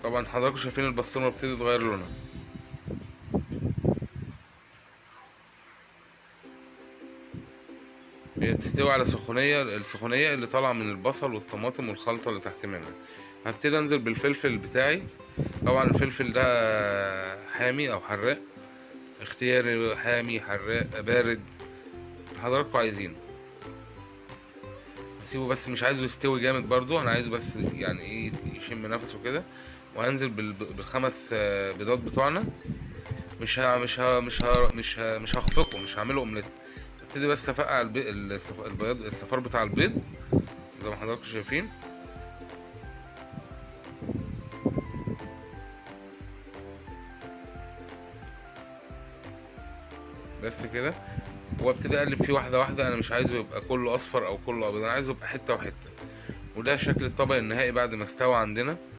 طبعا حضراتكم شايفين البسطرمه بتبتدي تغير لونها. هي بتستوي على سخونيه، السخونيه اللي طالعه من البصل والطماطم والخلطه اللي تحت منها. هبتدي انزل بالفلفل بتاعي. طبعا الفلفل ده حامي او حراق، اختياري، حامي حراق بارد حضراتكم عايزينه. هسيبه بس مش عايزه يستوي جامد برضو، انا عايزه بس يعني ايه يشم نفسه كده. وهنزل بالخمس بيضات بتوعنا. مش ها مش ها مش ها مش ها مش هخفقه، مش هعمله اومليت. ابتدي بس افقع البيض، الصفار بتاع البيض زي ما حضراتكم شايفين. بس كده، وابتدي اقلب فيه واحدة واحدة. انا مش عايزه يبقى كله اصفر او كله ابيض، انا عايزه يبقى حتة وحتة. وده شكل الطبق النهائي بعد ما استوى عندنا.